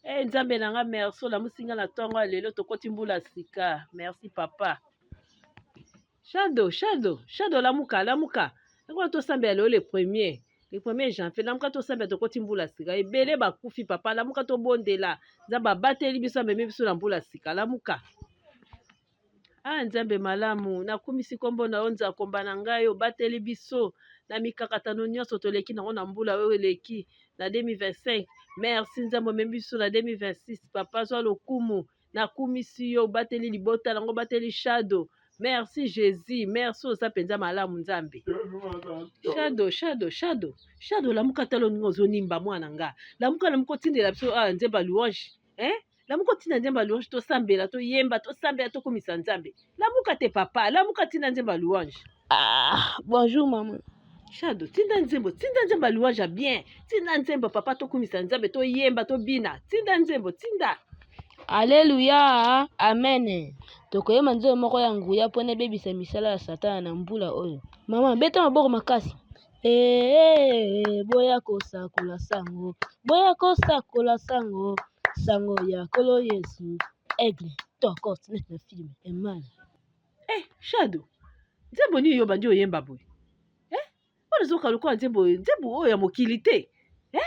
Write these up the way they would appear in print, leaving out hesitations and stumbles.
Eh Nzambe na nga merci olamusi nga na ntongo ya lelo tokoti mbula sika merci papa. Shado Shado Shado lamuka lamuka yango tosambela lelo le premier le premier janvier lamuka tosambela tokoti mbula sika ebele bakufi papa lamuka tobondela Nzambe abateli biso amemi biso na mbula sika lamuka. Ah Nzambe malamu, nakumisi nkombo na yo Nzakomba na ngai, obateli biso na mikakatano nyonso toleki nango na mbula oyo eleki na 2025. Merci Nzambe, omemi biso na 2026. Papa zwa lokumu, nakumisi yo, obateli libota nango, obateli Shadow. Merci Jesus, merci oza mpenza malamu Nzambe. Shadow, Shadow, Shadow, Shadow, lamuka talo ndenge ozonimba mwana nga. Lamuka, lamuka otindela biso ah, nzembo ya louange. Eh? Lamuka otinda nzembo ya louange tosambela, toyemba, tosambela, tokumisa Nzambe. Lamuka te papa, lamuka tinda nzembo ya louange. Ah, bonjour maman. Shadow, tinda nzembo, tinda nzembo ya louange ya bien. Tinda nzembo papa, tokumisa Nzambe, toyemba, tobina. Tinda nzembo, tinda. Aleluya, amen. Tokoyemba nzembo moko ya nguya mpo na ebebisa misala ya Satana na mbula oyo. Mama, beta maboko makasi. Ee, boya kosakola sango, boya kosakola sango, sango ya Nkolo Yesu. Aigle, tokos, neti na film, emana. Eh, Shadow, nzembo nini yo bandi oyemba boye? Eh, wana ezoka lokola nzembo nzembo oyo ya mokili te. Eh,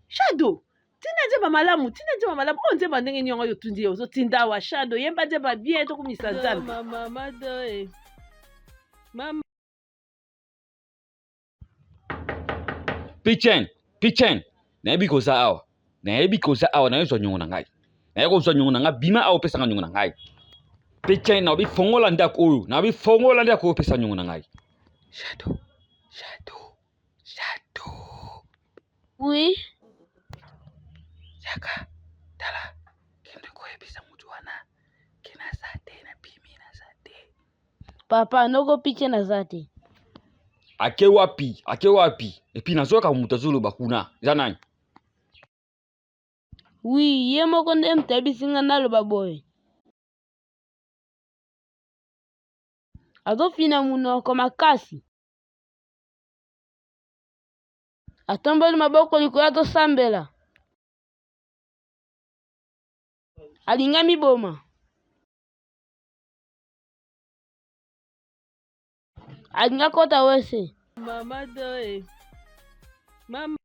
Shadow, tinda nzembo malamu, tinda nzembo malamu. Oyo nzembo ndenge nini yango yo otundi ye ozotinda awa Shadow, yemba nzembo ya bien tokumisa Nzambe. Mama, mama. Pichen, Pichen, nayebi koza awa, nayebi koza awa, naye zwa nyongo na ngai, naye kozwa nyongo na ngai, bima awa opesa ngai nyongo na ngai. Pichen, naobi fongola ndako oyo, naobi fongola ndako oyo opesa nyongo na ngai. Shadow, Shadow, Shadow. Oui. Yaka, tala, kende koyebisa moto wana ke naza te, nabimi naza te. Papa, noko piche naza te. Ake wapi? Ake wapi? Epuis nazoyoka moto azoloba kuna. Eza nani? Oui, ye moko nde moto ayebisi nga naloba boye. Azofina monoko makasi. Atomboli maboko likolo azosambela. Alingi amiboma. Alingi akota wese. Mama doe. Mama.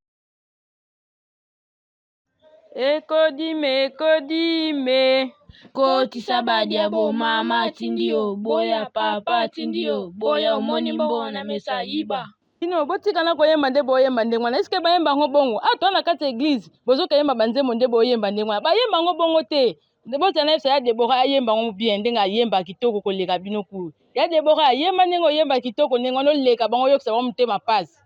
Ekodime, ekodime. Kotisa badiabo mama atindi yo boya papa atindi yo boya omoni mbongo na mesa yiba. Bino botika na koyemba nde boyemba ndenge wana eske bayemba yango bongo awa toza na kati ya eglise bozoka yemba banzembo nde boyemba ndenge wana bayemba yango bongo te bozala na yebisa ya Deborah ayemba yango bien ndenge ayemba kitoko koleka bino kuyu ya Deborah ayemba ndenge oyemba kitoko ndenge wana oleka bango oyokisa bango motema pasi.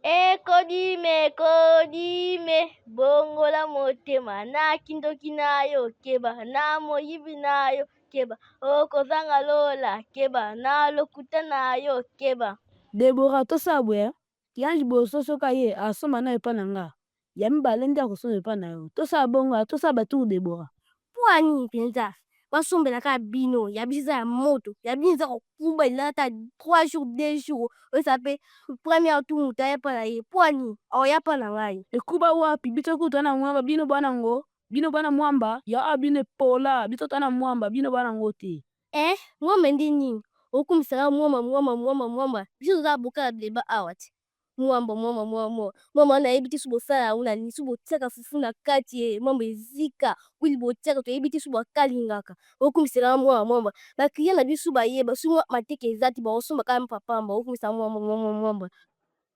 Ekodime ekodime bongola motema na kindoki na yo keba na moyibi na yo keba okozanga lola keba na lokuta na yo keba. Deborah tosala boye ya liboso soki aye asomba nayo epa na nga ya mibale nde akosomba epa na yo tosala bongo tosala ba tour Deborah. Pua nini penza basombela kaka bino ya biso eza ya moto ya bino eza kokuba elala ata 3 jours 2 jours oyo pe première tour moto aya epa na ye pua nini akoya epa na ngai. Ekuba wapi biso kutu toza na mwamba bino boza nango bino boza na mwamba ya awa bino epola biso toza na mwamba bino boza nango te. Eh mwamba nde nini okumisa nga mwamba mwamba mwamba mwamba biso toza boka ya debat awa te mwamba mwamba mwamba mwamba wana nayebi te soki bosala yango na nini soki botiaka fufu na kati eh mwamba ezika huile botiaka toyebi te soki bakalingaka okumisa nga mwamba mwamba ba client na biso bayeba soki mateka eza te bakosomba kaka pamba pamba okumisa mwamba mwamba mwamba.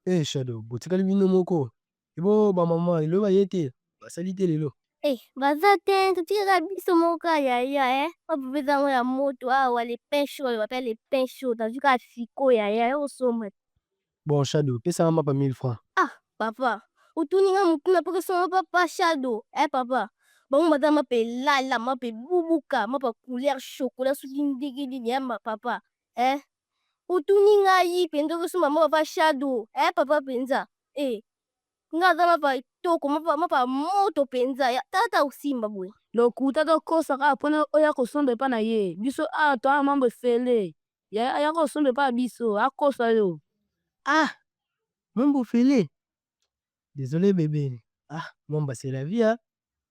Eh Shadow botikali bino moko Ebo ba maman lelo baye te basali te lelo. Eh baza te totika kaka biso moko kaka yaya eh oyo eza yango ya moto awa le pain chaud baloba pe le pain chaud nazwi kaka sikoyo yaya yo osomba te. Bon Shadow pesa nga mapa 1000 francs. Ah papa otuni nga motuna po osomba papa Shadow eh papa bango baza mapa elala mapa ebubuka mapa couleur chocolat soki ndenge nini eh papa eh otuni ngai penza okosomba mapa pa Shadow eh papa penza eh nga aza mapa kitoko mapa mapa moto penza tata osimba boye. Lokuta tokosa kaka pona oya kosomba epa na ye biso awa toza na mambo efele yaya aya kosomba epa na biso akosa yo. Ah! Mambo ofele? Desole bebe ah mwamba c'est la vie hein.